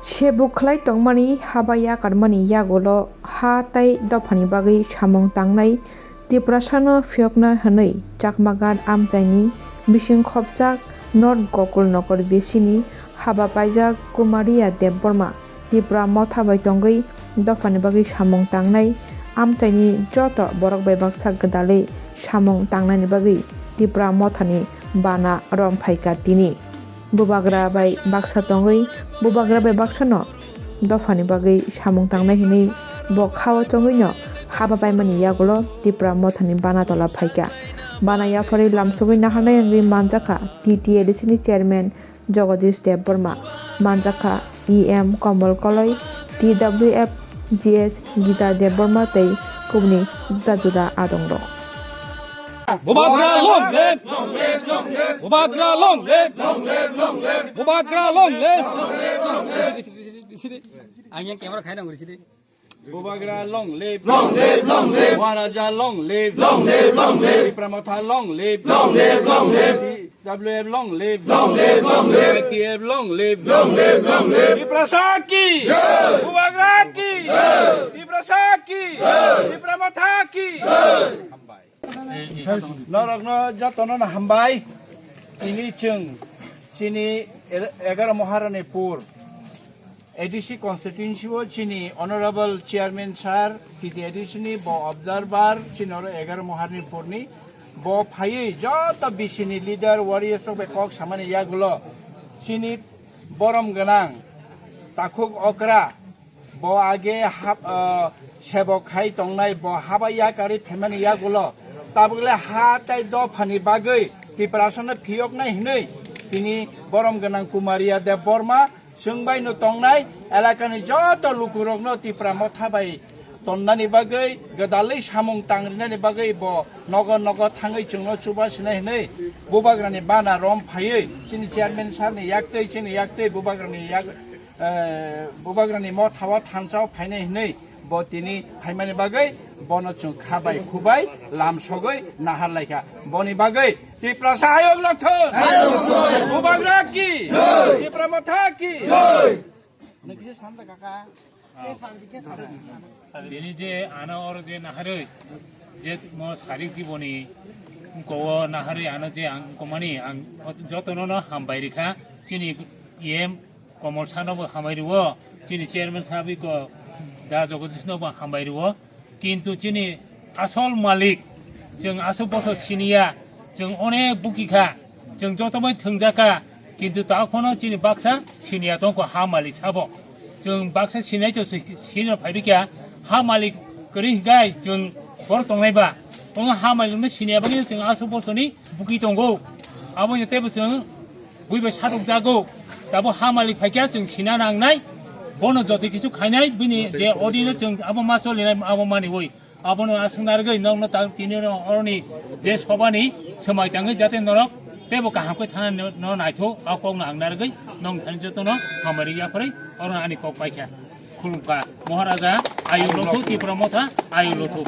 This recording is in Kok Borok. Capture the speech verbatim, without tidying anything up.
Sebuk khlai tongmani haba yakarmani yagulo ha tei dophani bagwi samung tangnai Tiprasano phiyokna hwnwi Chakmaghat amchaini bising khopjak North Gokulnagar bisini haba paijak Kumaria Debbarma Tipra motha bai tongwi dophani bagwi samung tangnai amchaini joto borok bai baksa gwdalwi samung tangnani bagwi Tipra mothani bana rom phaikha tini. Bubagra bai baksa tongwi, bubagra bai baksano dophani bagwi samung tangnai hwnwi bo khao chongwino haba paimani yagulo Tipra mothani bana tola phaikha. Bana yapharwi lamsogwi naharnai wngwi manjakha T T A D C ni chairman Jagadish Debbarma, manjakha E M Komol Koloi, T W F G S Gita Debbarma tei kubuni juda juda adongrok. Bubagra long live! Bubagra long live! Bubagra long live! Ang yang camera khaina ngori sini. Bubagra long live! Long live, long live! Maharaja long live! Long live, long live! Tipra Motha long live! Long live, long live! T W F long live! Long live, long live! I T F long live! Long live, long live! Tiprasa ki! Jai! Bubagra ki! Jai! Tiprasa ki! Jai! Tipra Motha ki! Jai! Norokno jotono no hambai. Tini chwng chini er-, egaroh Maharani pur A D C constituency o chini honorable chairman sir, T T A D C ni bo observer, chini oro egaroh Maharani purni bo phaiwi joto B C ni leader, warriors rok bai kok samani yagulo chini borom gwnang takhuk okra, bo age hap-, ah, sebok khai tongnai, bo haba yakarwi phaimani yagulo tabukle ha tei dophani bagwi Tiprasano phiyoknai hwnwi tini borom gwnang Kumaria Debbarma chwng bai no tongnai elakani joto lukurokno Tipra Motha bai tonnani bagwi, gwdalwi samung tangrinani bagwi bo nogo nogo thangwi chwngno chubasinai hwnwi Bubagrani bana rom phaiwi chini chairman sir ni yaktwi, chini yaktwi Bubagrani yak-, eh, Bubagrani mothao thansa o phainai hwnwi bo tini phaimani bagwi bono chwng kha bai khu bai lam sogwi nahar laikha. Boni bagwi Tiprasa ayok lokthon! Bubagra ki! Tipra Motha ki! Nang kisa sanda kaka. Tini je ano oro je naharwi je mo sarik jiboni kowo naharwi ano je ang komani ang jotono no hambai rikha. Chini E M Komol Sano bo hambai riwo, chini chairman sabi ko Da Jagadish no bo hambai riwo. Kintu chini asol malik, chwng aswk bosor siniya, chwng onek buki kha, chwng joto bai thwngjak kha, kintu ta phano chini baksa siniya tongkho ha malik sabo. Chwng baksa sinai to sino phaibi kha, ha malik kwrwi hinkhe chwng bor tongnai ba. Omo ha malik no siniya bagwi chwng aswk bosorni buki tongo. Abo ni teibo chwng buibai satok jago. Tabo ha malik phaikha chwng sina nangnai. Bono joto kisu khainai bini je odino chwng abo ma solinai abo mani oi. Abono aswk narwgwi nokno ta tini oroni je sobani swmai tangwi jate norok teibo kaham khe thana no naitho a kokno ang narwgwi nong thani jotono hamari yapharwi oro ani kok paikha. Khulumkha Maharaja ayu lothu Tipra Motha ayu lothu.